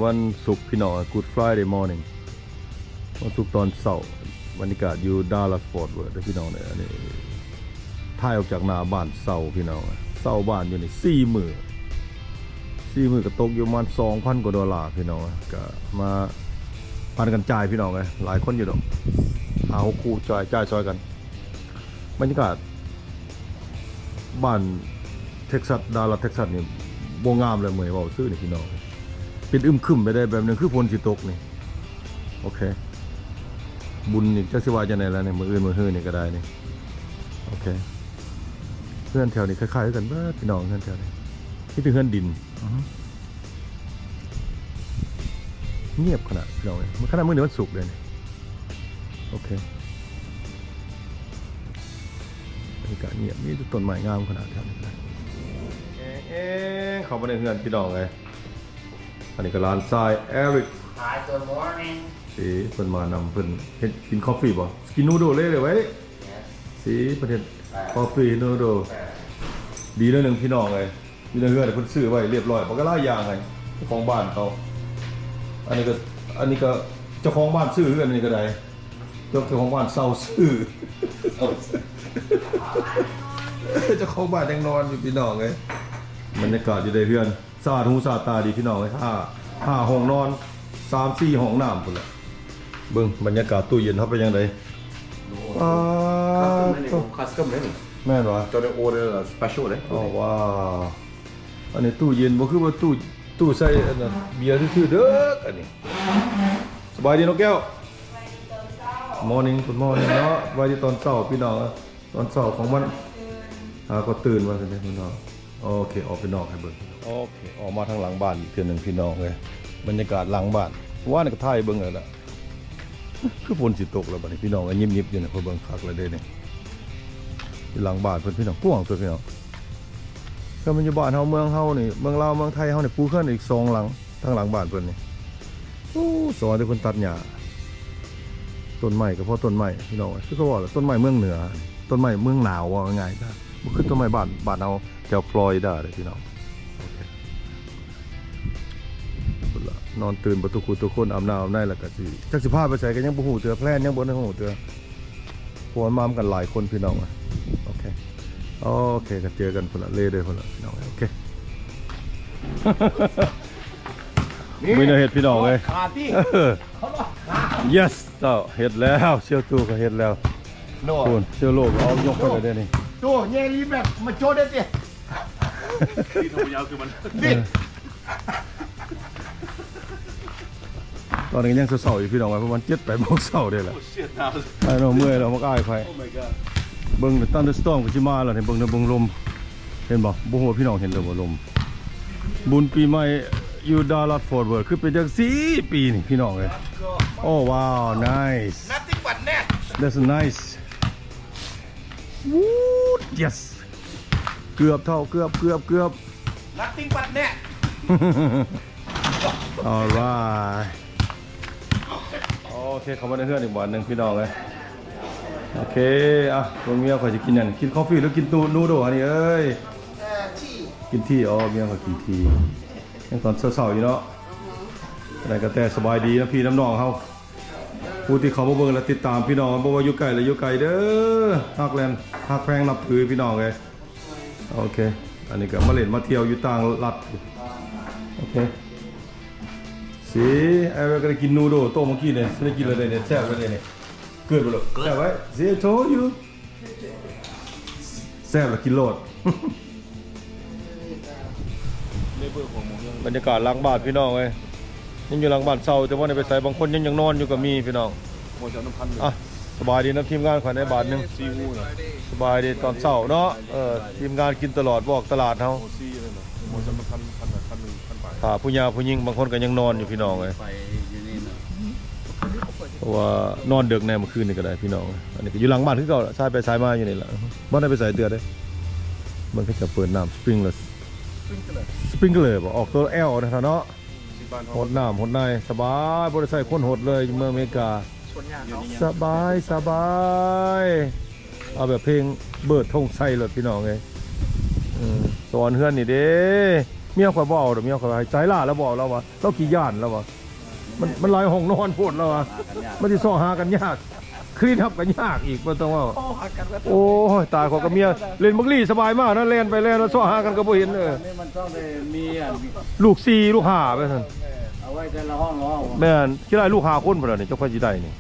ວັນສຸກພີ່ນ້ອງ Good Friday morning ວັນສຸກຕອນເຊົ້າ ບັນຍາກາດຢູ່ Dallas Fort Worth ເດີພີ່ນ້ອງເດີ. ອັນນີ້ຖ່າຍອອກຈາກໜ້າບ້ານເຊົ່າພີ່ນ້ອງ ເຊົ່າບ້ານຢູ່ນີ້ສີ່ມື້ ສີ່ມື້ກໍຕົກຢູ່ປະມານສອງພັນກວ່າໂດລາພີ່ນ້ອງ. ກໍມາປັນກັນຈ່າຍພີ່ນ້ອງເອີຍ ຫຼາຍຄົນຢູ່ດອກ ຫ້າຫົກຄູ່ ຈ່າຍ ຈ່າຍຊ່ອຍກັນ. ບັນຍາກາດບ້ານ Texas Dallas Texas ນີ້ບໍ່ງາມແລ້ວ ເມື່ອຍເວົ້າຊື່ນີ້ພີ່ນ້ອງ ເປັນອຶມຄຶມໄປໄດ້ແບບໜຶ່ງ ຄືຝົນຊິຕົກນີ້. ໂອເຄ ບຸນນີ້ຈັກຊິວ່າຈັ່ງໃດລະນີ້ ມື້ອື່ນມື້ຮືນີ້ກໍໄດ້ນີ້. ໂອເຄ ເຮືອນແຖວນີ້ຄ້າຍໆຄືກັນເບິດພີ່ນ້ອງ ເຮືອນແຖວນີ້ມີແຕ່ເຮືອນດິນ. ອືຮຶ ງຽບຂະໜາດພີ່ນ້ອງເອີຍ ຂະໜາດມື້ນີ້ວັນສຸກເດ້ນີ້. ໂອເຄ ບັນຍາກາດງຽບ ມີແຕ່ຕົ້ນໄມ້ງາມຂະໜາດແຖວນີ້. ເອງໆ ເຂົ້າມາໃນເຮືອນພີ່ນ້ອງເອີຍ ອັນນີ້ກໍຫຼານຊາຍ Eric. Hi, good morning. ຊິເພິ່ນມານຳ ເພິ່ນເຮັດກິນ coffee ບໍ່? ກິນ noodle ເລີຍເດ້ໄວ້. Yes. ຊິເພິ່ນເຮັດ coffee noodle. ດີໜ້ອຍໜຶ່ງພີ່ນ້ອງເອີຍ ຢູ່ໃນເຮືອນເພິ່ນຊື້ໄວ້ລຽບຮ້ອຍ ບັກຫຼາຍຢ່າງໃຫ້ເຈົ້າຂອງບ້ານເຂົາ. ອັນນີ້ກໍ ອັນນີ້ກໍເຈົ້າຂອງບ້ານຊື້ຄືກັນ ອັນນີ້ກໍໄດ້ ເຈົ້າຂອງບ້ານເຊົ່າຊື້ ເຈົ້າຂອງບ້ານຍັງນອນຢູ່ພີ່ນ້ອງເອີຍ. ບັນຍາກາດຢູ່ໃນເຮືອນ ສະອາດຫູສະອາດຕາດີພີ່ນ້ອງເອີຍ ຫ້າ ຫ້າຫ້ອງນອນ ສາມສີ່ຫ້ອງນ້ຳພຸ້ນແຫຼະ. ເບິ່ງບັນຍາກາດຕູ້ເຢັນເຮົາເປັນຈັ່ງໃດ? ໂອ້ ອາ custom ເດ້ນີ້ custom ເດ້ນີ້ ແມ່ນຫວາ? ເຈົ້າໄດ້ order special ເດ້. ໂອ້ ວ້າວ ອັນນີ້ຕູ້ເຢັນ ບໍ່ຄືວ່າຕູ້ ຕູ້ໃສ່ອັນນັ້ນເບຍຊື່ໆເດີ ອັນນີ້. ສະບາຍດີນ້ອງແກ້ວ Morning Good morning ເນາະ ສະບາຍດີຕອນເຊົ້າພີ່ນ້ອງ ຕອນເຊົ້າຂອງວັນ ຫາກໍຕື່ນວ່າຊັ້ນເດພີ່ນ້ອງ. ໂອເຄ ອອກໄປນອກໃຫ້ເບິ່ງ. ໂອເຄ ອອກມາທາງຫຼັງບ້ານອີກເທື່ອໜຶ່ງພີ່ນ້ອງເອີຍ ບັນຍາກາດຫຼັງບ້ານ ວານນີ້ກໍຖ່າຍເບິ່ງແລ້ວລະ ຄືຝົນຊິຕົກແລ້ວບັດນີ້ພີ່ນ້ອງເອີຍ. ຫຍິບໆຢູ່ນີ້ ເພິ່ນເບິ່ງຄັກແລ້ວເດ້ນີ້ ຢູ່ຫຼັງບ້ານເພິ່ນພີ່ນ້ອງ ກວ້າງຕົວະພີ່ນ້ອງ. ຖ້າມັນຢູ່ບ້ານເຮົາ ເມືອງເຮົານີ້ ເມືອງລາວ ເມືອງໄທເຮົານີ້ ປູເຮືອນອີກສອງຫຼັງ ທາງຫຼັງບ້ານເພິ່ນນີ້. ໂອ້ ສອນທີ່ເພິ່ນຕັດຫຍ້າ ຕົ້ນໄມ້ກໍພໍຕົ້ນໄມ້ພີ່ນ້ອງເອີຍ. ຄືເຂົາເວົ້າລະ ຕົ້ນໄມ້ເມືອງເໜືອ ຕົ້ນໄມ້ເມືອງໜາວ ເວົ້າງ່າຍໆ ບໍ່ຄືຕົ້ນໄມ້ບ້ານ ບ້ານເຮົາແຖວຟລໍຣິດາເດ້ພີ່ນ້ອງ. ໂອເຄ ພຸ້ນລະ ນອນຕື່ນເບິດທຸກຄູ່ທຸກຄົນ ອາບນ້ຳອາບໃນ ແລ້ວກໍຊິ ຈັກຊິພາໄປໃສກໍຍັງບໍ່ຮູ້ເທື່ອ ແພລນຍັງບໍ່ໄດ້ຮູ້ເທື່ອ ເພາະວ່າມານຳກັນຫຼາຍຄົນພີ່ນ້ອງ. ໂອເຄ ໂອເຄ ກໍເຈີກັນພຸ້ນລະ ເລເດີພຸ້ນລະພີ່ນ້ອງ. ໂອເຄ ມີແນວເຮັດພີ່ນ້ອງເອີຍ ຂາຕິ ເອີ ເຂົາລອດຂາ Yes ເຈົ້າ ເຮັດແລ້ວ ສ່ຽວຕູ້ກໍເຮັດແລ້ວ. ໂດ ພຸ້ນ ສ່ຽວໂລກເອົາຍົກໄປແລ້ວເດ້ນີ້. ໂຕໃຫຍ່ລີແບບມາໂຈໄດ້ຕິ ດີເທົ່າຍາວຄືມັນ ນີ້ ຕອນນີ້ຍັງເຊົ້າໆຢູ່ພີ່ນ້ອງເອີຍ ປະມານເຈັດແປດໂມງເຊົ້າໄດ້ລະ. ໂອ້ shit now. ອ້າຍນ້ອງເມື່ອຍແລ້ວ ມັກອາຍໃຜ. Oh my god. ເບິ່ງ thunderstorm ກໍຊິມາແລ້ວນີ້ ເບິ່ງເດີ ເບິ່ງລົມ ເຫັນບໍ່? ບໍ່ຮູ້ວ່າພີ່ນ້ອງເຫັນຫຼືບໍ່ ລົມ. ບຸນປີໃໝ່ຢູ່ Dallas Fort Worth ຄືເປັນຈັ່ງຊີ້ປີນີ້ພີ່ນ້ອງເອີຍ. ໂອ້ ວ້າວ nice. Nothing but net. That's nice. Woo, yes. ເກືອບເທົ່າ ເກືອບ ເກືອບ ເກືອບ Nothing but net. Alright. ໂອເຄ ເຂົ້າມາໃນເຮືອນອີກບາດໜຶ່ງພີ່ນ້ອງເອີຍ. ໂອເຄ ອ່ະ ເບິ່ງເມຍຂ້ອຍຊິກິນຫຍັງ ກິນ coffee ຫຼືກິນ noodle ຫັ້ນນີ້ເອີຍ. ເອີ tea ກິນ tea. ອໍ ເມຍຂ້ອຍກິນ tea ຍັງຕອນເຊົ້າໆຢູ່ເນາະ. ອືຮຶ ຈັ່ງໃດກໍແຕ່ສະບາຍດີນຳພີ່ນຳນ້ອງເຮົາ ຜູ້ທີ່ເຂົ້າມາເບິ່ງ ແລະ ຕິດຕາມພີ່ນ້ອງ ບໍ່ວ່າຢູ່ໃກ້ ແລະ ຢູ່ໄກເດີ ຮັກແລນ ຮັກແພງນັບຖືພີ່ນ້ອງເອີຍ. ໂອເຄ ອັນນີ້ກໍມາຫຼິ້ນມາທ່ຽວຢູ່ຕ່າງລັດ. ໂອເຄ See, Eric ກໍໄດ້ກິນ noodle ໂຕະເມື່ອກີ້ນີ້ ຊິໄດ້ກິນແລ້ວເດ້ນີ້ ແຊບແລ້ວເດ້ນີ້. Good ບໍ່ລູກ? Good. ແຊບໄວ້ See, I told you. ແຊບລະກິນໂລດ. ບັນຍາກາດຫຼັງບ້ານພີ່ນ້ອງເອີຍ ຍັງຢູ່ຫຼັງບ້ານເຊົ່າ ແຕ່ບໍ່ໄດ້ໄປໃສ ບາງຄົນຍັງ ຍັງນອນຢູ່ກໍມີພີ່ນ້ອງ. ອ່ະ ສະບາຍດີນຳທີມງານຂ້ອຍໃນບາດໜຶ່ງ. ສະບາຍດີຕອນເຊົ້າເນາະ. ເອີ ທີມງານກິນຕະຫຼອດ ວອກຕະຫຼາດເຮົາ. ຖ້າຜູ້ຍາຜູ້ຍິງບາງຄົນກໍຍັງນອນຢູ່ພີ່ນ້ອງເອີຍ ເພາະວ່ານອນເດິກແດ່ມື້ຄືນນີ້ກໍໄດ້ພີ່ນ້ອງ. ອັນນີ້ກໍຢູ່ຫຼັງບ້ານຄືເກົ່າລະ ສາຍໄປສາຍມາຢູ່ນີ້ລະ ບໍ່ໄດ້ໄປໃສເທື່ອເດ້. ເບິ່ງເຂົາເຈົ້າເປີດນ້ຳ sprinkler sprinkler ບໍ່ ອອກໂຕ L ນະເນາະ. ຫົດນ້ຳຫົດໃນສະບາຍ ບໍ່ໄດ້ໃຊ້ຄົນຫົດເລີຍ ເມືອງອາເມລິກາ. ສະບາຍ ສະບາຍ ເອົາແບບເພງເບີດ ທົງໄຊ ໂລດພີ່ນ້ອງເອີຍ. ເອີ ສະຫວັນເຮືອນນີ້ເດ້ ເມຍຂ້ອຍບໍ່ເອົາດອກ ເມຍຂ້ອຍວ່າໃຫ້ໃສ່ຫຼ້າ ລາວບໍ່ເອົາ ລາວວ່າ ລາວຂີ້ຢ້ານ ລາວວ່າ ມັນ ມັນຫຼາຍຫ້ອງນອນໂພດ ລາວວ່າ ມັນຊິຊອກຫາກັນຍາກ ຄລີນອັບກໍຍາກອີກ ບໍ່ຕ້ອງເວົ້າ ໂອ້ຍ ຕາຍ ຂ້ອຍກັບເມຍເລ່ນບັກຫຼີ່ສະບາຍມາກນະ ແລ່ນໄປແລ່ນມາຊອກຫາກັນກໍບໍ່ເຫັນ ເອີ ນີ້ມັນຕ້ອງໄດ້ມີອັນ ລູກສີ່ ລູກຫ້າ ໄປຊັ້ນ ເອີ ເອົາໄວ້ແຕ່ລະຫ້ອງລະຫ້ອງ ແມ່ນ ຂີ້ຫຼ້າຍລູກຫ້າຄົນພຸ້ນລະນີ້ ຈັກໃຜຊິໄດ້ນີ້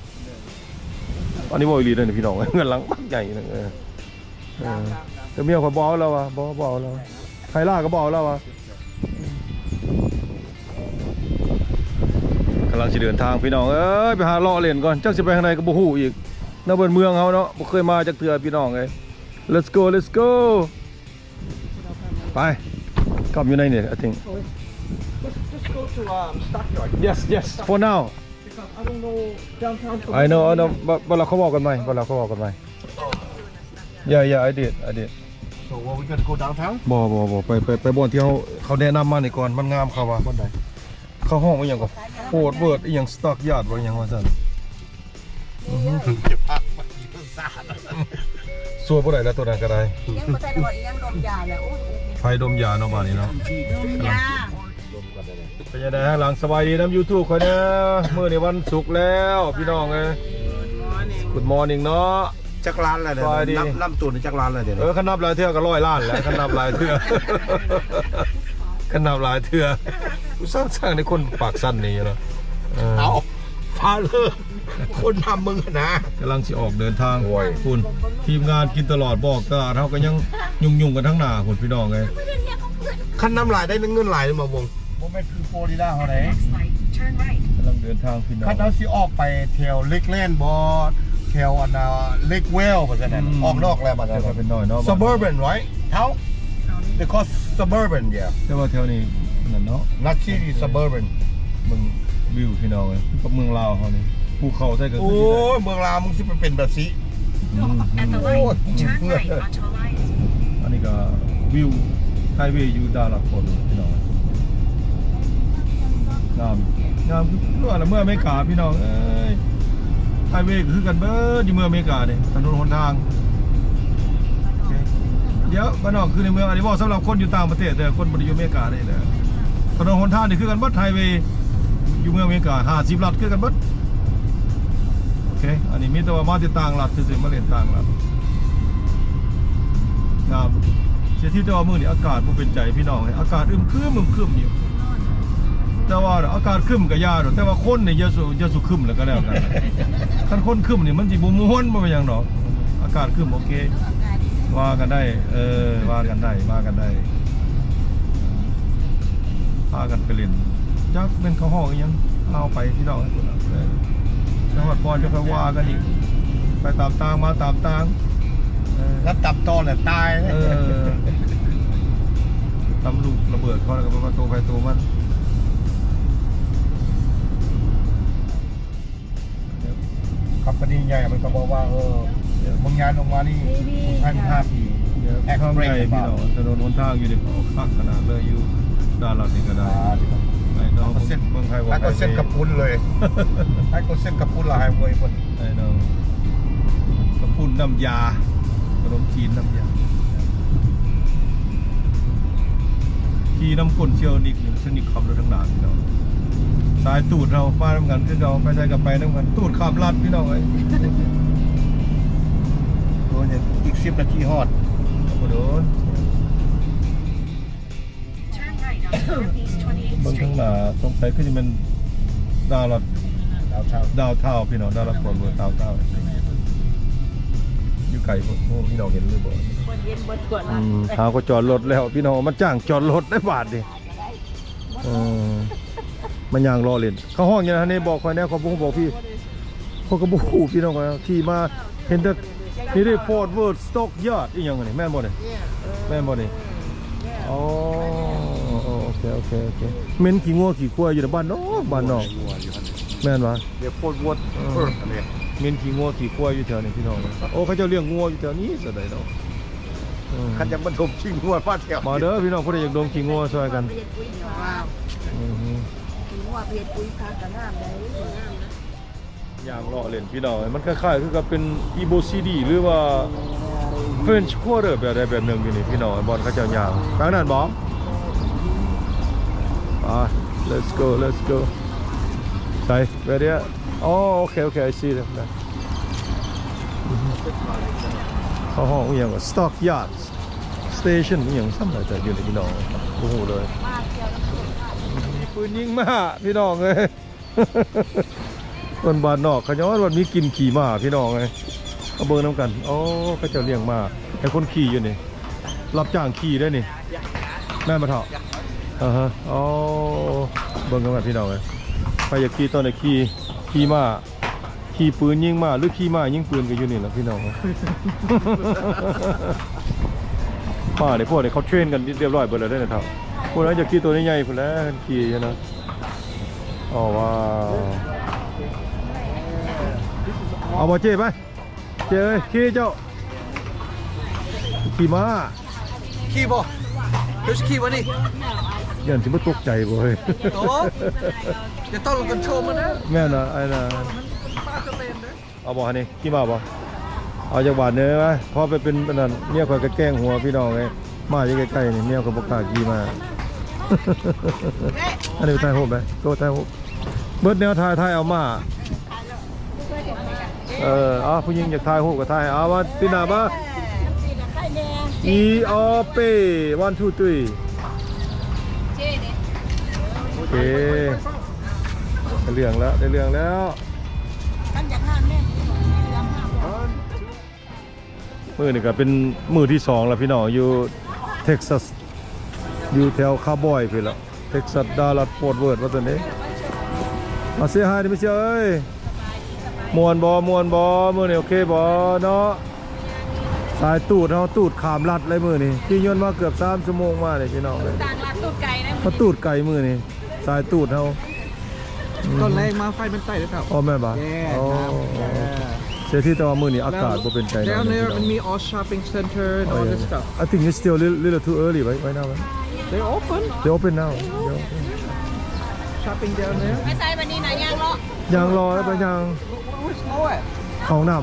ອັນນີ້ເວົ້າອີ່ຫຼີເດີພີ່ນ້ອງ ເຮືອນຫຼັງບັກໃຫຍ່ໜຶ່ງ ເອີ ເອີ ແຕ່ເມຍຂ້ອຍບໍ່ເອົາລາວວ່າ ບໍ່ ບໍ່ເອົາລາວວ່າ ໃຫ້ລາວກໍບໍ່ເອົາລາວວ່າ ກຳລັງຊິເດີນທາງພີ່ນ້ອງເອີຍ ໄປຫາເລາະເລ່ນກ່ອນ ຈັກຊິໄປທາງໃດກໍບໍ່ຮູ້ອີກ ນະ ເບິ່ງເມືອງເຮົາເນາະ ບໍ່ເຄີຍມາຈັກເທື່ອພີ່ນ້ອງເອີຍ Let's go let's go ໄປ ກຳຢູ່ໃນນີ້ I think Just go to um Stockyard. Yes yes for now I know I know ບໍ່ ບໍ່ ລາວເຂົາເວົ້າກັນໃໝ່ ບໍ່ ລາວເຂົາເວົ້າກັນໃໝ່ Yeah yeah I did I did So what we gonna go downtown? ບໍ່ ບໍ່ ບໍ່ ໄປ ໄປ ໄປບ່ອນທີ່ເຮົາ ເຂົາແນະນຳມານີ້ກ່ອນ ມັນງາມເຂົາວ່າ ບ່ອນໃດ? ເຂົາຮ້ອງວ່າຫຍັງກໍ Fort Worth ອີ່ຫຍັງ Stockyard ບໍ່ ອີ່ຫຍັງວ່າຊັ້ນ ອືຮຶ ຈະພາໄປທີ່ປາສາດ ຊົ່ວບໍ່ໄດ້ແລ້ວໂຕນັ້ນກໍໄດ້ ຍັງບໍ່ທັນຮອດອີ່ຫຍັງ ດົມຢາແລ້ວ ໂອ້ຍ ໃຜດົມຢາເນາະ ບາດນີ້ເນາະ ດົມຢາ ເປັນຈັ່ງໃດທາງຫຼັງ ສະບາຍດີນຳ YouTube ຂ້ອຍເດີ ມື້ນີ້ວັນສຸກແລ້ວພີ່ນ້ອງເອີຍ Good morning ເນາະ ຈັກລ້ານແລ້ວເດີ ສະບາຍດີ ນຳ ນຳໂຕນີ້ຈັກລ້ານແລ້ວເດີ ເອີ ຄັນນັບຫຼາຍເທື່ອກໍຮ້ອຍລ້ານແຫຼະ ຄັນນັບຫຼາຍເທື່ອ ຄັນນັບຫຼາຍເທື່ອ ອຸດສ່າງ ສ້າງໃຫ້ຄົນປາກສັ່ນນີ້ເນາະ ເອີ ເອົາ ຟາເລີ ຄົນນຳມຶງຫັ້ນນະ ກຳລັງຊິອອກເດີນທາງ ໂອ້ຍ ພຸ້ນ ທີມງານກິນຕະຫຼອດ ບໍ່ອອກຕະຫຼາດ ເຮົາກໍຍັງຫຍຸ້ງໆກັນທາງໜ້າພຸ້ນ ພີ່ນ້ອງເອີຍ ຄັນນຳຫຼາຍໄດ້ເງິນຫຼາຍ ບໍ່ ບໍ່ແມ່ນຄືຟລໍຣິດາເຮົາໃດ Next light, turn right. ກຳລັງເດີນທາງພີ່ນ້ອງ ຄັນເຮົາຊິອອກໄປແຖວ Lakeland ບໍ່ ແຖວອັນນ່າ Lakewell ວ່າຊັ້ນນະ ອືມ ອອກນອກແລ້ວ ແຕ່ວ່າເປັນນ້ອຍເນາະ Suburban right ເທົ່າ They call Suburban yeah ແຕ່ວ່າແຖວນີ້ນັ້ນເນາະ Not city Suburban ເບິ່ງວິວພີ່ນ້ອງເອີຍ ຄືກັບເມືອງລາວເຮົານີ້ ພູເຂົາໃສ່ກໍຄື ໂອ້ຍ ເມືອງລາວມຶງຊິໄປເປັນແບບຊີ້ ອືມ At the light, ໂອ້ຍ turn right onto Alliance. ອັນນີ້ກໍວິວໄຮເວຢູ່ດາລັດ Fort Worth ພີ່ນ້ອງ ງາມ ງາມຄືວ່າລະ ເມືອງອາເມລິກາພີ່ນ້ອງເອີຍ ໄຮເວກໍຄືກັນເບິດຢູ່ເມືອງອາເມລິການີ້ ຖະໜົນຫົນທາງ ໂອເຄ ດຽວບ້ານນອກຄືໃນເມືອງ ອັນນີ້ເວົ້າສຳລັບຄົນຢູ່ຕ່າງປະເທດເດີ ຄົນບໍ່ໄດ້ຢູ່ອາເມລິການີ້ເດີ ຖະໜົນຫົນທາງນີ້ຄືກັນເບິດ ໄຮເວຢູ່ເມືອງອາເມລິກາ ຫ້າສິບລັດຄືກັນເບິດ ໂອເຄ ອັນນີ້ມີແຕ່ວ່າມາແຕ່ຕ່າງລັດຊື່ໆ ມາຫຼິ້ນຕ່າງລັດ ງາມ ເສຍທີແຕ່ວ່າມື້ນີ້ອາກາດບໍ່ເປັນໃຈພີ່ນ້ອງເອີຍ ອາກາດອຶມຄຶມ ອຶມຄຶມຢູ່ ແຕ່ວ່າອາກາດຄຶມກໍຢ່າດອກ ແຕ່ວ່າຄົນນີ້ຢ່າສູ່ ຢ່າສູ່ຄຶມແລ້ວກໍແລ້ວກັນ ຄັນຄົນຄຶມນີ້ມັນຊິບໍ່ມ່ວນ ບໍ່ແມ່ນຫຍັງດອກ ອາກາດຄຶມໂອເຄ ວ່າກັນໄດ້ ເອີ ວ່າກັນໄດ້ ວ່າກັນໄດ້ ພາກັນໄປຫຼິ້ນ ຈັກແມ່ນເຂົາຮ້ອງອີ່ຫຍັງ ລາວໄປພີ່ນ້ອງ ໄປຮອດບ່ອນຈັ່ງຄ່ອຍວ່າກັນອີກ ໄປຕາມທາງມາຕາມທາງ ເອີ ລະຕັບຕໍ່ແຫຼະຕາຍ ເອີ ຕຳລູກລະເບີດເຂົາ ແລ້ວກໍບໍ່ວ່າໂຕໃຜໂຕມັນ ຄອມພານີໃຫຍ່ມັນກໍບອກວ່າ ເອີ ມຶງຍ້າຍລົງມານີ້ ໃຫ້ມັນຫ້າປີ ແອັກສະເພຣສ ພີ່ນ້ອງ ຖະໜົນຫົນທາງຢູ່ນີ້ ໂອ້ ຄັກຂະໜາດເລີຍ ຢູ່ດາລັດນີ້ກໍໄດ້ ໄອ້ນ້ອງ ເບິ່ງໃຫ້ວ່າ ໃຫ້ກໍເຊັນກະປຸ້ນເລີຍ ໃຫ້ກໍເຊັນກະປຸ້ນລະ ໃຫ້ເວີຍເພິ່ນ ໄອ້ນ້ອງ ກະປຸ້ນນ້ຳຢາ ຂະໜົມຈີນນ້ຳຢາ ຂີ່ນຳກົ້ນສ່ຽວນິກ ສ່ຽວນິກຂັບລົດທາງໜ້າພີ່ນ້ອງ ສາຍຕູດເຮົາມານຳກັນຄືເກົ່າ ໄປໃສກໍໄປນຳກັນ ຕູດຂັບລັດພີ່ນ້ອງເອີຍ ໂດນອີກສິບນາທີຮອດ ບໍ່ໂດນ Turn right onto Northeast twenty-eighth Street. ເບິ່ງທາງໜ້າ ສົງໄສຄືຊິແມ່ນດາລັດ ດາວທາວ ດາວທາວ ພີ່ນ້ອງ ດາລັດ Fort Worth ດາວທາວ ຢູ່ໄກໂພດ ໂອ້ ພີ່ນ້ອງເຫັນຫຼືບໍ່ ບໍ່ເຫັນ ບໍ່ທົ່ວລະ ອືມ ຫາກໍຈອດລົດແລ້ວ ພີ່ນ້ອງ ມາຈ້າງຈອດລົດໄດ້ບາດນີ້ ເອີ ມາຍ່າງເລາະຫຼິ້ນ ເຂົາຮ້ອງຫຍັງຫັ້ນນີ້ ບອກຂ້ອຍແດ່ ຂ້ອຍບໍ່ຮູ້ ບອກພີ່ ຂ້ອຍກໍບໍ່ຮູ້ພີ່ນ້ອງ ຂ້ອຍຂີ່ມາເຫັນແຕ່ນີ້ເດ້ Fort Worth Stock Yard ອີ່ຫຍັງນີ້ ແມ່ນບໍ່ນີ້ ແມ່ນບໍ່ນີ້ ອໍ ໂອເຄ ໂອເຄ ໂອເຄ ເໝັນຂີ້ງົວຂີ້ຄວາຍຢູ່ໃນບ້ານນອກ ບ້ານນອກ ແມ່ນຫວາ ເດີ Fort Worth Earth ອັນນີ້ ເໝັນຂີ້ງົວຂີ້ຄວາຍຢູ່ແຖວນີ້ພີ່ນ້ອງ ໂອ້ ເຂົາເຈົ້າລ້ຽງງົວຢູ່ແຖວນີ້ຊະໃດເນາະ ເອີ ຄັນຢາກມາດົມຂີ້ງົວມາແຖວ ມາເດີພີ່ນ້ອງ ຜູ້ໃດຢາກດົມຂີ້ງົວຊ່ອຍກັນ ຂີ້ງົວໄປເຮັດປຸ໋ຍຜັກກໍງາມໄດ໋ ຍ່າງເລາະເລ່ນພີ່ນ້ອງ ມັນຄ້າຍໆຄືກັບເປັນ Ybor City ຫຼືວ່າ French Quarter ແບບໃດແບບໜຶ່ງຢູ່ນີ້ພີ່ນ້ອງ ບ່ອນເຂົາເຈົ້າຍ່າງ ທາງນັ້ນບໍ່? ອ່າ let's go let's go ໃສ where they are? ອໍ ໂອເຄ ໂອເຄ I see them. ເຂົາຮ້ອງອີ່ຫຍັງວ່າ Stockyard Station ອີ່ຫຍັງຊ້ຳ ແຕ່ຢູ່ໃນພີ່ນ້ອງ ບໍ່ຮູ້ເລີຍ. ມີປືນຍິງມ້າ ພີ່ນ້ອງເອີຍ. ຄົນບ້ານນອກ ເຂົາຍ້ອນວ່າມີກິ່ນຂີ້ມ້າ ພີ່ນ້ອງເອີຍ. ມາເບິ່ງນຳກັນ. ໂອ້ ເຂົາເຈົ້າລ້ຽງມ້າໃຫ້ຄົນຂີ່ຢູ່ນີ້ ຮັບຈ້າງຂີ່ເດ້ນີ້ ແມ່ນບໍ່ເຖົ້າ? ອາຮະ. ໂອ້ ເບິ່ງນຳກັນ ພີ່ນ້ອງເອີຍ. ໃຜຢາກຂີ່ ຕອນນີ້ຂີ່ ຂີ່ມ້າ ຂີ່ປືນຍິງມ້າ ຫຼື ຂີ່ມ້າຍິງປືນ ກໍຢູ່ນີ້ລະ ພີ່ນ້ອງ. ມ້ານີ້ ພວກນີ້ເຂົາເທຣນກັນຮຽບຮ້ອຍເບິດແລ້ວເດ້ເຖົ້າ. ພວກນັ້ນຢາກຂີ່ໂຕໃຫຍ່ໆ ພຸ້ນແຫຼະ ຂີ່ຢູ່ນະ. ອໍ ວ້າວ ເອົາບໍ່ເຈ້ ໄປ ເຈ້ເອີຍ ຂີ່ເຈົ້າ ຂີ່ມ້າ ຂີ່ບໍ່? ເຈົ້າຊິຂີ່ບໍ່ນີ້? ຢ້ານຊິບໍ່ຕົກໃຈບໍ່ເຮີ້ຍ? ໂຕ ຢ່າຕ້ອງກັນໂຊມາເດີ. ແມ່ນນະ ອ້າຍນະ. ເອົາບໍ່ຫັ້ນນີ້ ຂີ່ມ້າບໍ່? ເອົາຈັກບາດເດີ ພໍໄປເປັນອັນນັ້ນ ເມຍຂ້ອຍກໍແກ້ງຫົວ ພີ່ນ້ອງເອີຍ. ມ້າຢູ່ໃກ້ໆນີ້ ເມຍຂ້ອຍບໍ່ກ້າຂີ່ມ້າ. ອັນນີ້ໄປຖ່າຍຮູບໄປ ໂຕຖ່າຍຮູບ ເບິດແນວຖ່າຍ ຖ່າຍເອົາມ້າ. ເອີ ເອົາ ຜູ້ຍິງຢາກຖ່າຍຮູບກໍຖ່າຍ. ເອົາ ມາຕິດໜ້າມາ ອີອອເປ້ one two three. ໂອເຄ ໄດ້ເລື່ອງແລ້ວ ໄດ້ເລື່ອງແລ້ວ. ມື້ນີ້ກໍເປັນມື້ທີສອງແລ້ວ ພີ່ນ້ອງ ຢູ່ເທັກຊັສ ຢູ່ແຖວຄາວບອຍພຸ້ນລະ ເທັກຊັສ ດາລັດ ຟອດເວີດ ວ່າຊັ້ນເດ້. ມາເຊຮາຍເດ້ ມິເຊຍເອີຍ. ມ່ວນບໍ່? ມ່ວນບໍ່? ມື້ນີ້ໂອເຄບໍ່ເນາະ? ສາຍຕູດເຮົາ ຕູດຂ້າມລັດເລີຍມື້ນີ້ ຂີ່ຍົນມາເກືອບສາມຊົ່ວໂມງມານີ້ ພີ່ນ້ອງເອີຍ. ຕ່າງລັດຕູດໄກນະ ມາຕູດໄກມື້ນີ້ ສາຍຕູດເຮົາ. ຕອນແລງມາໄຟມັນໃຕ້ເດ້ເຖົ້າ. ອໍ ແມ່ນບໍ່? ໂອ້ ເສຍທີແຕ່ວ່າມື້ນີ້ອາກາດບໍ່ເປັນໃຈ. Down there ມັນມີ all shopping center and all this stuff. I think it's still little, little too early right, right now. They open. They open now. They open. Shopping down there. ໄປໃສບັດນີ້ນະ? ຍ່າງເລາະ ຍ່າງເລາະ ໄປຍ່າງ ເຂົ້າຫ້ອງນ້ຳ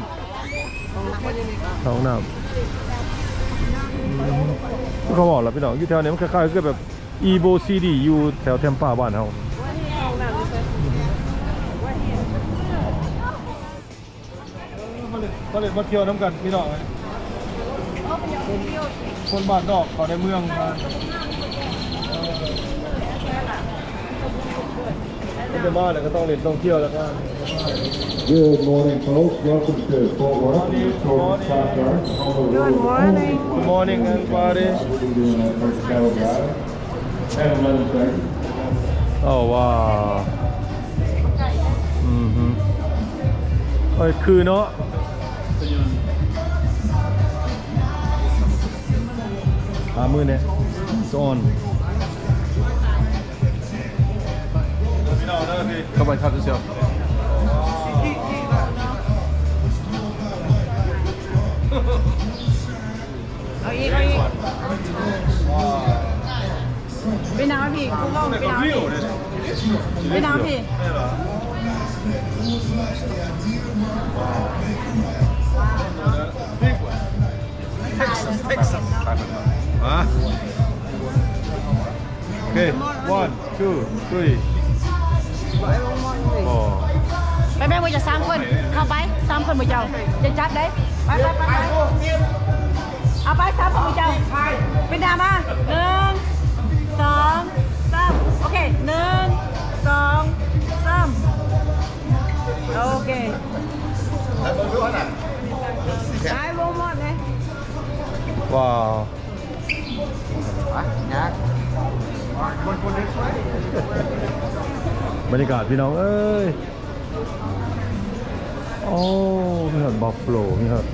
ເຂົ້າຫ້ອງນ້ຳ. ເຂົາເວົ້າລະ ພີ່ນ້ອງ ຢູ່ແຖວນີ້ມັນຄ້າຍໆຄືແບບ ອີໂບຊີດີ ຢູ່ແຖວແທມປາບ້ານເຮົາ. ມາເຫຼັ້ນ ມາເຫຼັ້ນມາທ່ຽວນຳກັນ ພີ່ນ້ອງເອີຍ. ຄົນ ຄົນບ້ານນອກເຂົ້າໃນເມືອງ ເອີ ເພິ່ນຈະມາແລ້ວກໍຕ້ອງເຫຼັ້ນຕ້ອງທ່ຽວແລ້ວກໍ. Good morning, folks. Welcome to Fort Worth. Good morning. Good morning, everybody. ເອົາວ່າ ອືຮຶ ເອີຍ ຄືເນາະ ຫາມື້ແດ່ ສະອອນ ເຂົ້າໄປຄັບເຊວ. I'll eat, I'll eat. ເປັນຫຍັງພີ່? ເປັນຫຍັງພີ່? ເປັນຫຍັງພີ່? Take some, take some. ມາ ໂອເຄ one two three. ໄປແມ່ ໝູ່ເຈົ້າສາມຄົນ ເຂົ້າໄປ ສາມຄົນໝູ່ເຈົ້າ ຢ່າຈັບເດ້. ໄປ ໄປ ໄປ ໄປ ເອົາໄປ ສາມຄົນໝູ່ເຈົ້າ ເປັນໜ້າມາ ໜຶ່ງ ສອງ ສາມ ໂອເຄ ໜຶ່ງ ສອງ ສາມ ໂອເຄ ໄປ ບໍ່ໝົດເດ້. ວ້າວ ບັນຍາກາດພີ່ນ້ອງເອີຍ ໂອ້ ມີຮອດບັບຟາໂລ ມີຮອດ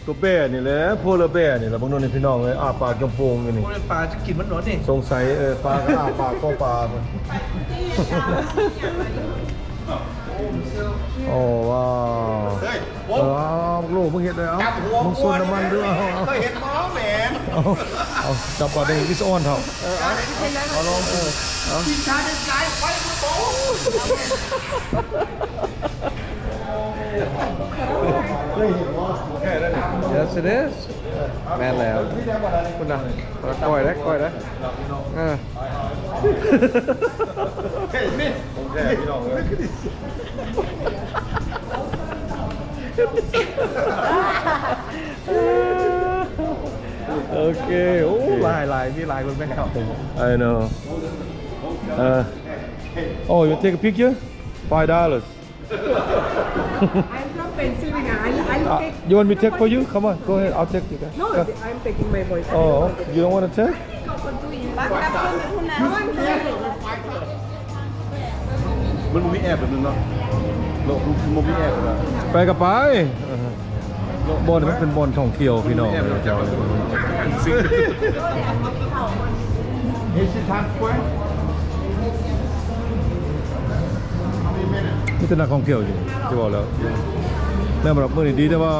ຕົວແບນີ້ແຫຼະ ໂພລາແບນີ້ແຫຼະ ເບິ່ງດູນີ້ພີ່ນ້ອງເອີຍ ອ້າປາກໂປ່ງໆຢູ່ນີ້ ໂອ້ຍ ປາຈະກິນມັນໂດນນີ້ ສົງໄສ ເອີ ປາກໍອ້າປາກເຂົ້າປ່າພຸ້ນ. ໂອ້ ວ້າວ ເອີ ເອົາ ລູກ ມຶງເຮັດເລີຍ ເອົາ ມຶງຊົນນ້ຳມັນເດີ ເອົາ ເອົາ ເຄີຍເຫັນບໍ່ແມ່ນ ເອົາ ເອົາ ຈັບປາໄດ້ວິສອອນເຖົ້າ ເອີ ເອົາ ເອົາ ລອງ ເອີ ເອົາ Yes, it is. ແມ່ນແລ້ວ ພຸ້ນນະ ກ້ອຍເດ້ ກ້ອຍເດ້ ເອີ ເຫັນນີ້ ຂອງແທ້ພີ່ນ້ອງເອີຍ ໂອເຄ ໂອ້ ຫຼາຍໆ ມີຫຼາຍຄົນແມ່ນເຂົາ I know. Uh, oh, you take a picture? Five dollars. I'm from Pennsylvania. I, I take. You want me take for you? Come on, go ahead. I'll take you guys. No, I'm taking my boyfriend. Oh, you don't want to take? ມັນບໍ່ມີແອັບແບບນັ້ນເນາະ ໂລກມັນບໍ່ມີແອັບນະ ໄປກໍໄປ ບ່ອນນີ້ມັນເປັນບ່ອນທ່ອງທ່ຽວພີ່ນ້ອງ ມີແຕ່ນັກທ່ອງທ່ຽວຢູ່ ຈະບອກແລ້ວ ແມ່ນບໍ່ ມື້ນີ້ດີແຕ່ວ່າ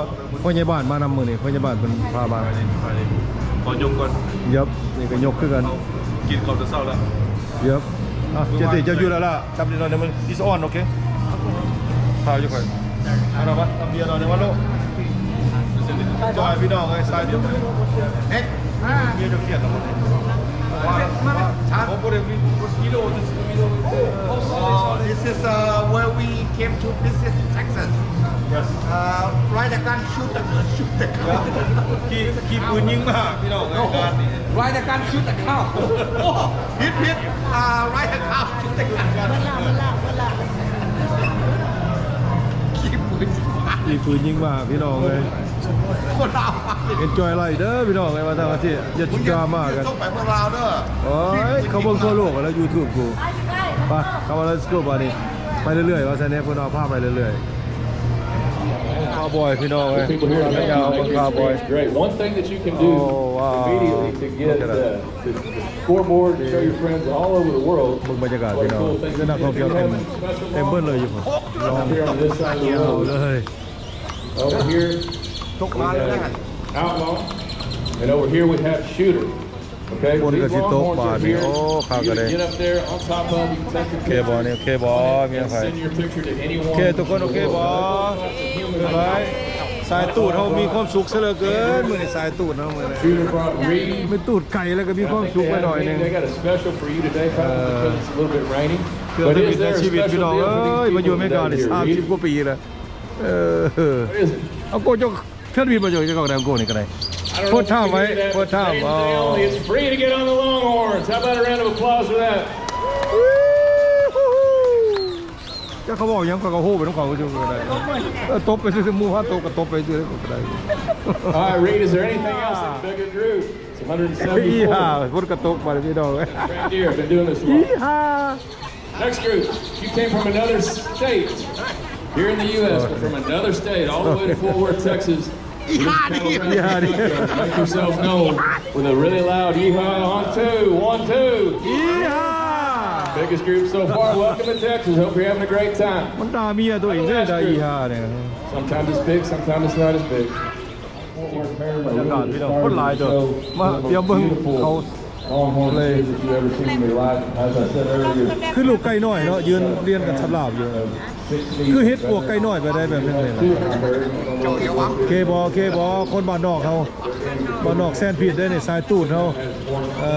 ພໍ່ໃຫຍ່ບ້ານມານຳມື້ນີ້ ພໍ່ໃຫຍ່ບ້ານເພິ່ນພາມາ ຂໍຍົກກ່ອນ ເຢັບ ນີ້ກໍຍົກຄືກັນ ກິນເຂົ້າແຕ່ເຊົ້າແລ້ວ ເຢັບ ອ່ະ ເຈຕິ ເຈົ້າຢູ່ແລ້ວລະ ຕຳເດຍວໜ້ອຍໜຶ່ງ it's on, okay? ພາຢູ່ຂ້ອຍ ເອົາລະວະ ຕຳເດຍວໜ້ອຍໜຶ່ງວະໂລ ຈອຍພີ່ນ້ອງເອີຍ ສາຍເດຍວ ເຮັດ ເມຍເຈົ້າຄຽດແລ້ວ This is, uh, where we came to visit Texas. Yes. Uh, ride a gun, shoot the, shoot the cow. Yeah. ຂີ່ ຂີ່ປືນຍິງມາ ພີ່ນ້ອງ No. Ride a gun, shoot the cow. ໂອ້ ຜິດ ຜິດ ອ່າ ride a cow, shoot the gun. ຂີ່ປືນຍິງມາ ຂີ່ປືນຍິງມາ ພີ່ນ້ອງເອີຍ ຄົນລາວ enjoy life ເດີພີ່ນ້ອງເອີຍ ວ່າທາງອາເຊຍ ຢ່າຊິດຣາມາກັນ ສົ່ງໄປເມືອງລາວເດີ ໂອ້ຍ ເຂົາເບິ່ງທົ່ວໂລກແລ້ວ YouTube ກູ ໄປ ເຂົ້າມາ let's go ບາດນີ້ ໄປເລື້ອຍໆ ວ່າຊັ້ນເດ້ ເພິ່ນວ່າພາໄປເລື້ອຍໆ ຄາວບອຍ ພີ່ນ້ອງເອີຍ ຍາວເບິ່ງຄາວບອຍ Great. One thing that you can do immediately to get the scoreboard and show your friends all over the world. ເບິ່ງບັນຍາກາດ ພີ່ນ້ອງ ນັກທ່ອງທ່ຽວເຕັມ ເຕັມເບິດເລີຍຢູ່ພຸ້ນ Here on this side of the road. Over here, we have Outlaw, and over here we have Shooter. Okay, ຝົນກໍຊິຕົກບາດນີ້ ໂອ້ ຄັກເລີຍ Get up there on top of, you can take your picture ໂອເຄບໍ່ນີ້ ໂອເเคບໍ່ ມີໃຜ and send your picture to anyone. ໂອເຄ ທຸກຄົນ ໂອເຄບໍ່ ບາຍບາຍ ສາຍຕູດເຮົາມີຄວາມສຸກຊະເຫຼືອເກີນ ມື້ນີ້ສາຍຕູດເຮົາມື້ນີ້ Shooter brought Reed. ມີຕູດໄກ່ແລ້ວກໍມີຄວາມສຸກໄປໜ້ອຍໜຶ່ງ They got a special for you today, Papa, because it's a little bit rainy. ເທື່ອທຳອິດໃນຊີວິດ ພີ່ນ້ອງເອີຍ ມາຢູ່ອາເມລິການີ້ສາມສິບກວ່າປີແລ້ວ ເອີ ເອົາໂກ ເຈົ້າ ເທື່ອທຳອິດມາຢູ່ ເຈົ້າກໍໄດ້ໂກນີ້ກໍໄດ້ First time, right? First time. Oh. It's free to get on the Longhorns. How about a round of applause for that? ຈັກເຂົາເວົ້າຫຍັງ ຂ້ອຍກໍໂຮໄປນຳເຂົາ ເຈົ້າກໍໄດ້ ເອີ ຕົບໄປຊື່ໆ ໝູ່ພາຕົບກໍຕົບໄປຊື່ໆ ກໍໄດ້ All right, Reed, is there anything else in the bigger group? It's a hundred and seventy-four. ອີ່ຫ່າ ຝົນກໍຕົກບາດນີ້ ພີ່ນ້ອງ Right here, been doing this long. ອີ່ຫ່າ Next group, you came from another state. Here in the U S, but from another state, all the way to Fort Worth, Texas. Make yourself known with a really loud yeehaw on two. One, two. Biggest group so far. Welcome to Texas. Hope you're having a great time. ມັນດ່າເມຍຕົວເອງເດ້ ດ່າອີ່ຫ່ານີ້ Sometimes it's big, sometimes it's not as big. ບັນຍາກາດ ພີ່ນ້ອງ ຄົນຫຼາຍເດີ ມາ ດຽວເບິ່ງເຂົາເລີຍ ຄືລູກໄກ່ນ້ອຍເນາະ ຢືນລຽນກັນສາບລາບຢູ່ ຄືເຮັດປວກໄກ່ນ້ອຍໄປໄດ້ແບບໜຶ່ງນີ້ ໂອເຄບໍ່ ໂອເຄບໍ່ ຄົນບ້ານນອກເຮົາ ບ້ານນອກແຊນພິດເດ້ນີ້ ສາຍຕູດເຮົາ ເອີ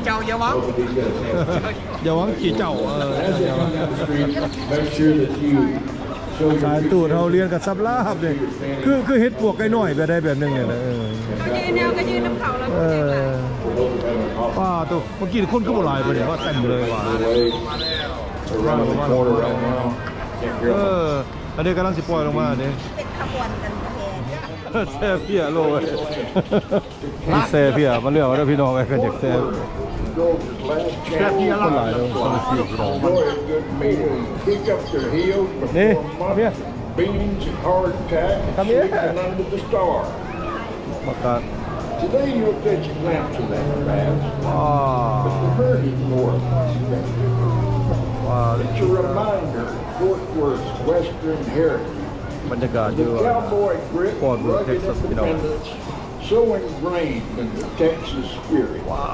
ເຈົ້າຢ່າຫວັງ ຢ່າຫວັງຂີ້ເຈົ້າ ເອີ Make sure that you ສາຍຕູດເຮົາລຽນກັນສາບລາບເດ້ ຄື ຄືເຮັດປວກໄກ່ນ້ອຍແບບໃດແບບໜຶ່ງນີ້ແຫຼະ ເອີ ເຂົາຢືນແນວກໍຢືນນຳເຂົາແລ້ວ ເອີ ປາໂຕ ເມື່ອກີ້ຄົນຄືບໍ່ຫຼາຍປານນີ້ ວ່າເຕັມເລີຍວ່າ Around the corner right now. ເອີ ອັນນີ້ກຳລັງຊິປ່ອຍລົງມາເດ້ ເປັນຂະບວນກັນແທ້ ແຊເພຍໂລຍ ມີແຊເພຍມາເລືອກເອົາເດີພີ່ນ້ອງເອີຍ ຄັນຢາກແຊ ຄົນຫຼາຍເດີ ຄົນລະສີ່ພີ່ນ້ອງ Enjoy a good meal, kick up their heels before months of beans and hardtack and sleeping under the stars. ໝາກກາດ Today you'll catch a glimpse of that past, but the hurt is more. It's a reminder of Fort Worth's Western heritage. ບັນຍາກາດຢູ່ Fort Worth Texas ພີ່ນ້ອງ so ingrained in the Texas spirit. ວ້າ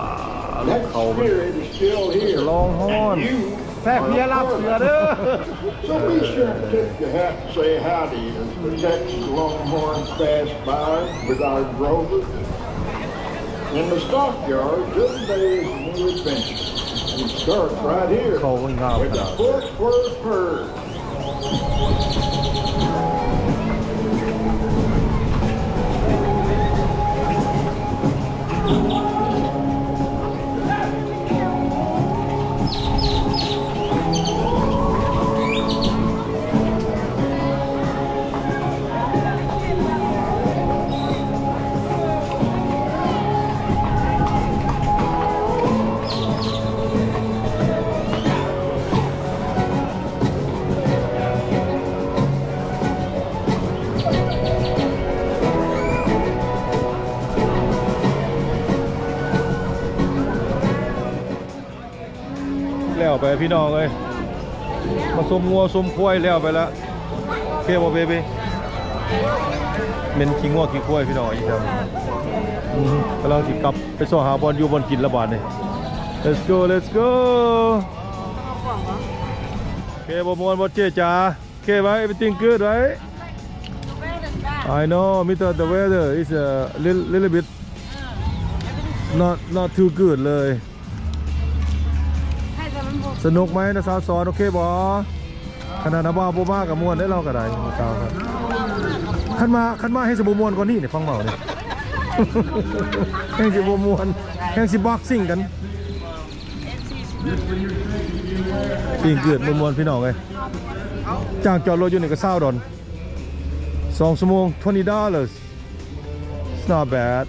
ລົມເຂົ້າ That spirit is still here. ລອງຮອນ You ແຊບເພຍລາບເສືອເດີ. So be sure to tip your hat and say howdy as the Texas Longhorns pass by with our Grover. In the stockyards, every day is a new adventure. It starts right here with the Fort Worth Herd. ແລ້ວໄປພີ່ນ້ອງເອີຍ ມາຊົມງົວຊົມຄວາຍແລ້ວໄປລະ. ໂອເຄບໍ່ເບບີ? ເໝັນຂີ້ງົວຂີ້ຄວາຍພີ່ນ້ອງອີ່ຫຍັງ. ອືມ ກຳລັງຊິກັບໄປຊອກຫາບ່ອນຢູ່ບ່ອນກິນລະບາດນີ້. Let's go, let's go. ໂອເຄບໍ່ ມ່ວນບໍ່ເຈ້ຈາ? Okay, right? Everything good, right? I know, ມີແຕ່ the weather is a little, little bit not, not too good ເລີຍ. ສະໜຸກໄໝນະສາວສອນ ໂອເຄບໍ່? ຂະໜາດນ້າບ່າວບໍ່ມາກໍມ່ວນໄດ້ ລາວກໍໄດ້ ສາວ. ຄັນມາ ຄັນມາແຮ່ງຊິບໍ່ມ່ວນກວ່ານີ້ນີ້ ຟັງເວົ້ານີ້ ແຮ່ງຊິບໍ່ມ່ວນ ແຮ່ງຊິບັອກຊິງກັນ. ປີ້ງກືດມ່ວນໆ ພີ່ນ້ອງເອີຍ. ຈ້າງຈອດລົດຢູ່ນີ້ກໍຊາວດອນ ສອງຊົ່ວໂມງ twenty dollars. It's not bad.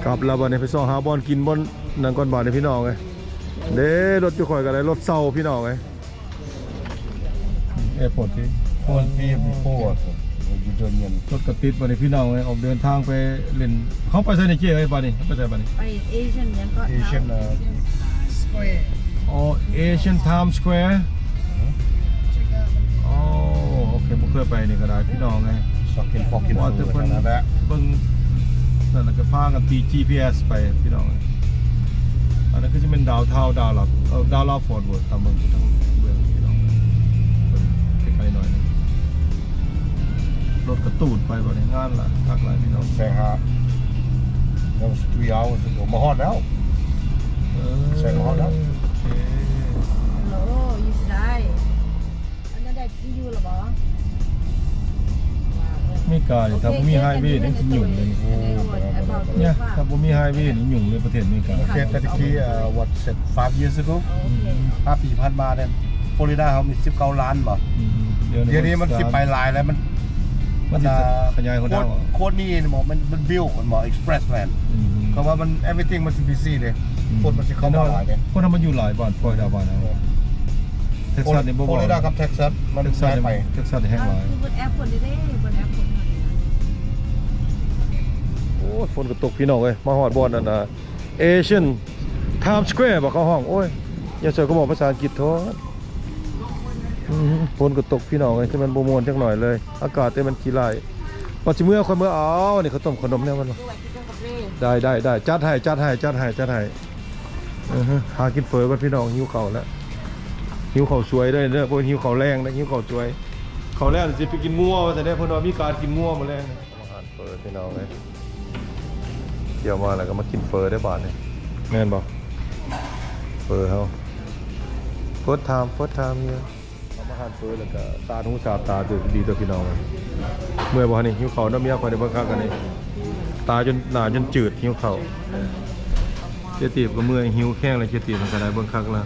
ກັບແລ້ວບັດນີ້ ໄປຊອກຫາບ່ອນກິນບ່ອນນັ້ນກ່ອນບາດນີ້ ພີ່ນ້ອງເອີຍ. ເດ້ ລົດຈຸຂ້ອຍກໍໄດ້ລົດເຊົ່າ ພີ່ນ້ອງເອີຍ. Airport fee? Four fee before. ລົດກະຕິດບັດນີ້ ພີ່ນ້ອງເອີຍ ອອກເດີນທາງໄປຫຼິ້ນ. ເຮົາໄປໃສນີ້ເຈ້ເອີຍ ບາດນີ້ ເຮົາໄປໃສບາດນີ້? ໄປ Asian ຫຍັງກໍ Asian, uh, Square. ອໍ Asian Times Square. ອໍ ໂອເຄ ບໍ່ເຄີຍໄປນີ້ກໍໄດ້ ພີ່ນ້ອງເອີຍ. ຊອກກິນຟອກກິນເຝີນັ້ນແຫຼະ ເບິ່ງນັ້ນລະກໍພາກັນຕີ ຈີພີເອສ ໄປ ພີ່ນ້ອງເອີຍ. ອັນນັ້ນຄືຊິແມ່ນດາວທາວ ດາວລາວ ເອີ ດາວລາວ Fort Worth ຕາມເບິ່ງຢູ່ທາງເບື້ອງ ພີ່ນ້ອງ ເບິ່ງໄກໆໜ້ອຍໜຶ່ງ. ລົດກະຕູດໄປບັດນີ້ ງານລະຄັກຫຼາຍ ພີ່ນ້ອງ. ແຊງຫາ That was three hours ago. ມາຮອດແລ້ວ ເອີ ແຊງມາຮອດແລ້ວ. ໂອເຄ Hello, you shy. ອັນນັ້ນໄດ້ທີ່ຢູ່ລະບໍ່? ເມການີ້ ຖ້າບໍ່ມີໄຮເວນີ້ຊິຫຍຸ້ງເລີຍນີ້. ເນຍ ຖ້າບໍ່ມີໄຮເວນີ້ຫຍຸ້ງເລີຍປະເທດເມກາ. ປະເທດ what, five years ago? ຫ້າປີຜ່ານມານີ້ Florida ເຮົາມີສິບເກົ້າລ້ານບໍ່? ດຽວນີ້ມັນຊິໄປຫຼາຍແລ້ວ ມັນ ມັນຊິຂະຫຍາຍຫົນທາງອອກ. ໂຄນນີ້ບໍ່ ມັນ ມັນ build ມັນບໍ່ express ແມ່ນ ກໍວ່າມັນ everything ມັນຊິ busy ເດ້. ຄົນມັນຊິເຂົ້າມາຫຼາຍເດ້ ຄົນເຮົາມາຢູ່ຫຼາຍບ້ານ ຟອຣຣິດາບ້ານເຮົາ. ເທັກຊັສນີ້ບໍ່ ຟລໍຣິດາກັບເທັກຊັສມັນໃກ້ໄປ. ເທັກຊັສແຮງຫຼາຍ. ຄືເບິດແອປພົນເດ້ ເບິດແອປພົນ. ໂອ້ຍ ຝົນກໍຕົກ ພີ່ນ້ອງເອີຍ. ມາຮອດບ່ອນນັ້ນນະ Asian Times Square ບໍ່ເຂົາຮ້ອງ. ໂອ້ຍ ຢ່າຊ່ວຍກໍບອກພາສາອັງກິດໂທດ. ອືມ ຝົນກໍຕົກ ພີ່ນ້ອງເອີຍ ແຕ່ມັນບໍ່ມ່ວນຈັກໜ້ອຍເລີຍ. ອາກາດແຕ່ມັນຂີ້ຮ້າຍ. ວ່າຊິເມືອ ຂ້ອຍເມືອເອົາ ນີ້ ເຂົ້າຕົ້ມເຂົ້າໜົມແນວມັນ. ໄດ້ ໄດ້ ໄດ້ ຈັດໃຫ້ ຈັດໃຫ້ ຈັດໃຫ້ ຈັດໃຫ້. ເອີ ຫາກິນເຝີກ່ອນ ພີ່ນ້ອງ ຫິວເຂົ້າແລ້ວ. ຫິວເຂົ້າສວຍເດີ ເດີ ບໍ່ຫິວເຂົ້າແລງເດີ ຫິວເຂົ້າສວຍ. ເຂົ້າແລ້ວຊິໄປກິນງົວວ່າຊັ້ນເດ້ ເພິ່ນວ່າມີການກິນງົວມື້ແລງ. ອາຫານເຝີ ພີ່ນ້ອງເອີຍ. ທ່ຽວມາແລ້ວກໍມາກິນເຝີເດີບາດນີ້ ແມ່ນບໍ່? ເຝີເຮົາ first time, first time here. ເອົາມາ ເຝີແລ້ວກໍສາດຫູສາດຕາ ດີຕົວະ ພີ່ນ້ອງເອີຍ. ເມື່ອຍບໍ່ນີ້? ຫິວເຂົ້ານຳເມຍຂ້ອຍນີ້ ເບິ່ງຄັກອັນນີ້ ຕາຈົນ ໜ້າຈົນຈືດ ຫິວເຂົ້າ. ເຈຕີບກໍເມື່ອຍ ຫິວແຂ້ງແລ້ວ ເຈຕີບມັນກໍໄດ້ ເບິ່ງຄັກລະ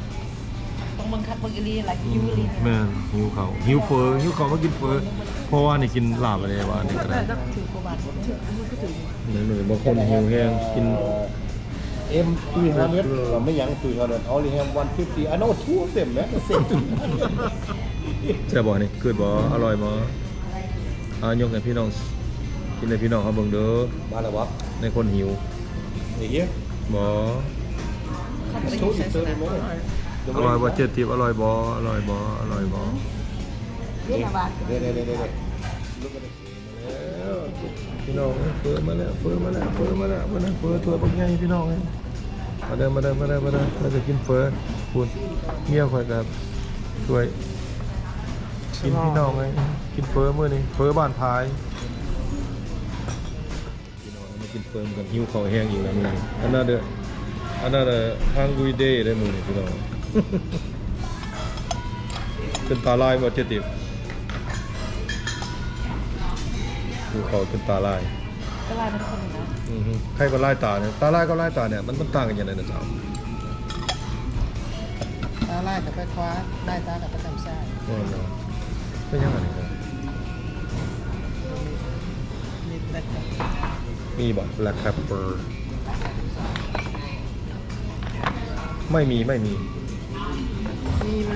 ຕ້ອງເບິ່ງຄັກເບິ່ງອີ່ຫຼີລະ ຫິວອີ່ຫຼີ. ແມ່ນ ຫິວເຂົ້າ ຫິວເຝີ ຫິວເຂົ້າ ມາກິນເຝີ. ເພາະວ່ານີ້ກິນລາບແລ້ວ ວ່ານີ້ກໍໄດ້. ແມ່ນ ບາງຄົນຫິວແຮງກິນ ເອັມ three hundred ເອີ ແມ່ນຫຍັງ three hundred? Only have one fifty. I know two of them, man. The same thing. ແຊບບໍ່ນີ້? ຄືດບໍ່? ອະລ່ອຍບໍ່? ອ່າ ຍົກໃຫ້ພີ່ນ້ອງ ກິນໃຫ້ພີ່ນ້ອງເຮົາເບິ່ງເດີ. ມາແລ້ວບໍ່? ໃນຄົນຫິວ. They here? ບໍ່. It's totally thirty minutes. ອະລ່ອຍບໍ່ ເຈັດສິບ? ອະລ່ອຍບໍ່? ອະລ່ອຍບໍ່? ອະລ່ອຍບໍ່? ເດ້ ເດ້ ເດ້ ເດ້ ເດ້. Look at this. ແລ້ວ ພີ່ນ້ອງເອີຍ ເຝີມາແລ້ວ ເຝີມາແລ້ວ ເຝີມາແລ້ວ. ເບິ່ງນະ ເຝີຖ້ວຍບັກໃຫຍ່ ພີ່ນ້ອງເອີຍ. ມາເດີ ມາເດີ ມາເດີ ມາເດີ ເຮົາຈະກິນເຝີພຸ້ນ. ເມຍຂ້ອຍກໍຊ່ວຍກິນ ພີ່ນ້ອງເອີຍ. ກິນເຝີມື້ນີ້ ເຝີບ້ານພາຍ. ພີ່ນ້ອງມາກິນເຝີນຳກັນ ຫິວເຂົ້າແຮງອີກແລ້ວມື້ນີ້. Another another hungry day ເດ້ມື້ນີ້ພີ່ນ້ອງ. ເປັນຕາລາຍບໍ່ເຈຕິບ? ຫິວເຂົ້າເປັນຕາລາຍ. ຕາລາຍມັນຄົນນະ. ອືຮຶ ໃຜກໍລາຍຕານີ້ ຕາລາຍກັບລາຍຕານີ້ ມັນ ມັນຕ່າງກັນຈັ່ງໃດນະສາວ? ຕາລາຍກໍໄປຂວາ ລາຍຕາກໍໄປທາງຊ້າຍ. ແມ່ນບໍ່? ເປັນຫຍັງອັນນີ້? ມີ black pepper ມີບໍ່ black pepper? ໄມ່ມີ ໄມ່ມີ. ມີໄໝ?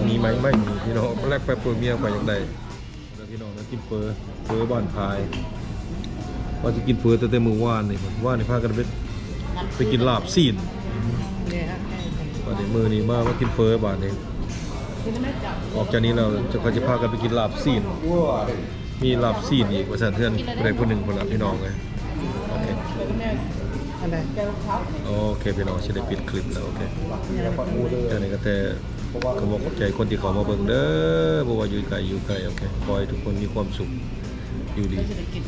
ມີໄໝ? ໄມ່ມີ ພີ່ນ້ອງ. black pepper ເມຍຂ້ອຍຢາກໄດ້. ເດີພີ່ນ້ອງເດີ ກິນເຝີ ເຝີບ້ານພາຍ. ວ່າຊິກິນເຝີຕັ້ງແຕ່ມື້ວານນີ້ ວານນີ້ພາກັນໄປ ໄປກິນລາບຊີ້ນ. ບັດນີ້ມື້ນີ້ມາ ມາກິນເຝີບາດນີ້. ອອກຈາກນີ້ແລ້ວ ເຂົາຊິພາກັນໄປກິນລາບຊີ້ນ. ມີລາບຊີ້ນອີກວ່າຊັ້ນ ເຮືອນຜູ້ໃດຜູ້ໜຶ່ງພຸ້ນລະພີ່ນ້ອງເອີຍ. ໂອເຄ ອັນໃດ? ໂອເຄພີ່ນ້ອງ ຊິໄດ້ປິດຄລິບແລ້ວ. ໂອເຄ ຈາກນີ້ກໍແຕ່ ຂອບອົກຂອບໃຈຄົນທີ່ເຂົ້າມາເບິ່ງເດີ ບໍ່ວ່າຢູ່ໄກຢູ່ໃກ້. ໂອເຄ ຂໍໃຫ້ທຸກຄົນມີຄວາມສຸກ ຢູ່ດີ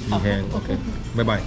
ມີແຮງ. ໂອເຄ ບາຍບາຍ.